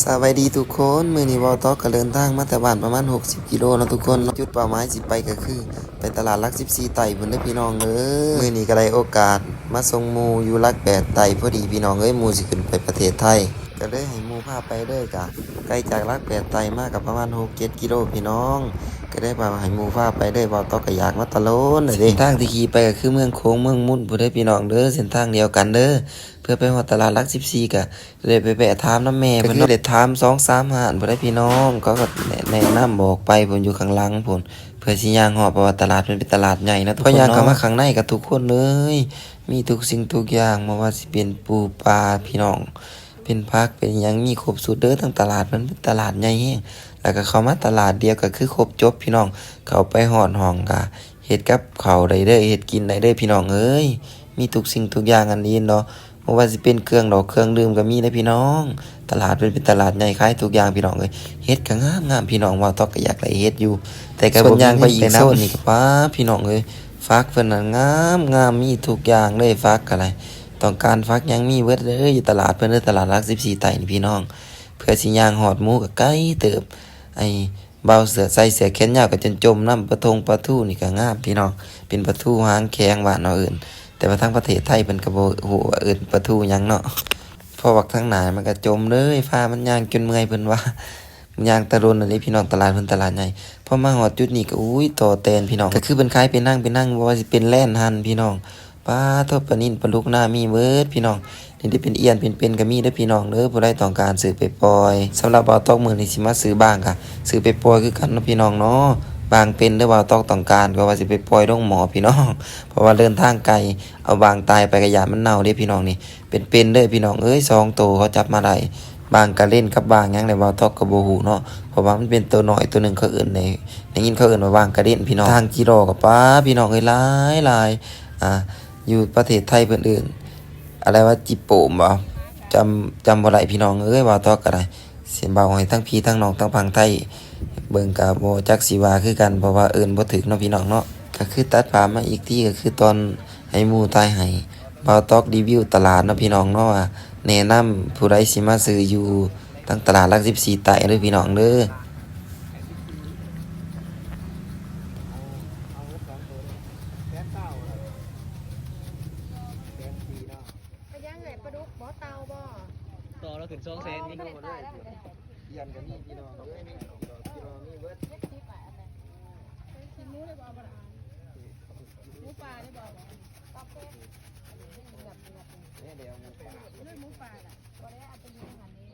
ສະບາຍດີທຸກຄົນ, ມື້ນີ້ເວົ້າຕອກກໍເດີນທາງມາແຕ່ບ້ານປະມານຫົກສິບກິໂລເນາະທຸກຄົນ. ຈຸດເປົ້າໝາຍຊິໄປກໍຄືໄປຕະຫຼາດຫຼັກສິບສີ່ໃຕ້ພຸ້ນເດີພີ່ນ້ອງເອີຍ. ມື້ນີ້ກໍໄດ້ໂອກາດມາສົ່ງໝູ່ຢູ່ຫຼັກແປດໃຕ້ພໍດີພີ່ນ້ອງເອີຍ, ໝູ່ຊິຂຶ້ນໄປປະເທດໄທ ກໍເລີຍໃຫ້ໝູ່ພາໄປເລີຍ. ກະໄກຈາກຫຼັກແປດໃຕ້ມາກໍປະມານຫົກເຈັດກິໂລພີ່ນ້ອງ, ກໍໄດ້ວ່າໃຫ້ໝູ່ພາໄປເລີຍ. ເວົ້າຕອກກໍຢາກມາແຕ່ດົນແລ້ວເດ້. ເສັ້ນທາງທີ່ຂີ່ໄປກໍຄືເມືອງໂຂງ ເມືອງມຸນພຸ້ນເດີພີ່ນ້ອງເດີ, ເສັ້ນທາງດຽວກັນເດີ. ເພື່ອໄປຮອດຕະຫຼາດຫຼັກສິບສີ່ກໍ ໄດ້ໄປແວະຖາມນຳແມ່ເພິ່ນເນາະ, ໄດ້ຖາມສອງສາມຮ້ານພຸ້ນເດ້ພີ່ນ້ອງ, ເຂົາກໍແນະນຳບອກໄປພຸ້ນ ຢູ່ຂ້າງຫຼັງພຸ້ນ ເພື່ອຊິຍ່າງຮອດ, ເພາະວ່າຕະຫຼາດມັນເປັນຕະຫຼາດໃຫຍ່ເນາະທຸກຄົນເນາະ. ພໍຍ່າງເຂົ້າມາຂ້າງໃນກໍທຸກຄົນເອີຍ ມີທຸກສິ່ງທຸກຢ່າງ, ບໍ່ວ່າຊິເປັນປູປາພີ່ນ້ອງ, ເປັນຜັກເປັນຫຍັງ ມີຄົບຊຸດເດີ. ທັງຕະຫຼາດມັນເປັນຕະຫຼາດໃຫຍ່ແຮງ, ແລ້ວກໍເຂົ້າມາຕະຫຼາດດຽວກໍຄືຄົບຈົບພີ່ນ້ອງ, ເຂົ້າໄປຮອດຫ້ອງກໍ ເຮັດກັບເຂົ້າໄດ້ເດີ ເຮັດກິນໄດ້ເດີພີ່ນ້ອງເອີຍ. ມີທຸກສິ່ງທຸກຢ່າງອັນນີ້ເນາະ, ບໍ່ວ່າຊິເປັນເຄື່ອງດອກເຄື່ອງດື່ມກໍມີເດີພີ່ນ້ອງ. ຕະຫຼາດເພິ່ນເປັນຕະຫຼາດໃຫຍ່ ຂາຍທຸກຢ່າງພີ່ນ້ອງເອີຍ. ເຫັດກໍງາມໆພີ່ນ້ອງ, ເວົ້າຕອກກໍຢາກໄດ້ເຫັດຢູ່ ແຕ່ກໍບໍ່ມີເງິນໄປນຳ. ສ່ວນຍ່າງໄປອີກໂຊນນີ້ກໍ ປ້າພີ່ນ້ອງເອີຍ, ຜັກເພິ່ນນັ້ນງາມໆ ມີທຸກຢ່າງເລີຍ, ຜັກກໍໄດ້ ຕ້ອງການຜັກຫຍັງມີເບິດເດີ ຢູ່ຕະຫຼາດເພິ່ນເດີ, ຕະຫຼາດຫຼັກສິບສີ່ໃຕ້ນີ້ພີ່ນ້ອງ. ເພື່ອຊິຍ່າງຮອດໝູ່ກໍໄກເຕີບ. ໄອ້ ບ່າວເສື້ອໃສ່ເສື້ອແຂນຍາວກໍຈົນຈົມນ້ຳ. ປາທົງປາທູນີ້ກໍງາມພີ່ນ້ອງ, ເປັນປາທູຫາງແຂງບ້ານເຮົາເອີ້ນ, ແຕ່ວ່າທາງປະເທດໄທເພິ່ນກໍບໍ່ຮູ້ວ່າເອີ້ນປາທູຫຍັງເນາະ. ເພາະວ່າທາງໜ້າມັນກໍຈົມເລີຍ, ຟ້າມັນຍ່າງຈົນເມື່ອຍເພິ່ນວ່າ, ຍ່າງແຕ່ດົນນັ້ນເດ້ພີ່ນ້ອງ. ຕະຫຼາດເພິ່ນຕະຫຼາດໃຫຍ່, ພໍມາຮອດຈຸດນີ້ກໍ ອຸ້ຍ ຕໍ່ແຕ່ນພີ່ນ້ອງ, ກໍຄືເພິ່ນຂາຍເປັນລັງເປັນລັງ, ບໍ່ວ່າຊິເປັນແລ່ນຫັ້ນພີ່ນ້ອງ. ປາໂທ້ ປານິນປາດຸກນາມີເບິດພີ່ນ້ອງ. ນີ້ໄດ້ເປັນອຽນເປັນເປັນກໍມີເດີພີ່ນ້ອງເດີ, ຜູ້ໃດຕ້ອງການຊື້ໄປປ່ອຍ. ສຳລັບບ່າວຕອກມື້ນີ້ຊິມາຊື້ບາງກໍຊື້ໄປປ່ອຍຄືກັນເນາະພີ່ນ້ອງເນາະ. ບາງເປັນເດີ, ບ່າວຕອກຕ້ອງການ ກໍວ່າຊິໄປປ່ອຍລົງໝໍ້ພີ່ນ້ອງ, ເພາະວ່າເດີນທາງໄກ, ເອົາບາງຕາຍໄປກໍຢ້ານມັນເນົ່າເດ້ພີ່ນ້ອງ. ນີ້ເປັນໆເດີພີ່ນ້ອງເອີຍ, ສອງໂຕເຂົາຈັບມາໄດ້, ບາງກະເລັນກັບບາງຫຍັງແຫຼະ, ບ່າວຕອກກໍບໍ່ຮູ້ເນາະ, ເພາະວ່າມັນເປັນໂຕນ້ອຍໂຕໜຶ່ງ, ເຂົາເອີ້ນໃນ ໄດ້ຍິນເຂົາເອີ້ນວ່າບາງກະເລັນພີ່ນ້ອງ. ທາງຈີລໍກໍປາພີ່ນ້ອງເອີຍ ຫຼາຍໆ ອ່າ ຢູ່ປະເທດໄທເພິ່ນເອີ້ນ ອະໄລວ່າຈິໂປມບໍ ຈຳ ຈຳບໍ່ໄດ້ພີ່ນ້ອງເອີຍ. ບ່າວຕອກກໍໄດ້ຊິເວົ້າໃຫ້ທັງພີ່ທັງນ້ອງທາງຝັ່ງໄທເບິ່ງ ກໍບໍ່ຈັກຊິວ່າຄືກັນ ເພາະວ່າເອີ້ນບໍ່ຖືກເນາະພີ່ນ້ອງເນາະ. ກໍຄືຕັດພາບມາອີກທີ ກໍຄືຕອນໃຫ້ໝູ່ຖ່າຍໃຫ້ ບ່າວຕອກຣີວິວຕະຫຼາດເນາະພີ່ນ້ອງເນາະ ວ່າແນະນຳຜູ້ໃດຊິມາຊື້ຢູ່ທາງຕະຫຼາດຫຼັກສິບສີ່ໃຕ້ເດີພີ່ນ້ອງເດີ. ເປັນຫຍັງແຫຼະ ປາດຸກບໍ່ ເຕົ່າບໍ່? ຕໍ່ລາວຂຶ້ນສອງແສນນີ້. ອໍ ມັນບໍ່ໄດ້ຕາຍແລ້ວ ອຽນກໍມີພີ່ນ້ອງເອີຍ, ພີ່ນ້ອງມີເບິດ. ເຈັດສິບບາດອັນນັ້ນ ກິນໝູໄດ້ບໍ່? ບໍ່ໄດ້ ໝູປ່າໄດ້ບໍ່? ຕອບແທນ ເດ້ ເດ້ ໝູປ່າ ເລືອດໝູປ່າລະ ບໍ່ໄດ້ເອົາໄປຢູ່ໃນຫັ້ນເດ້.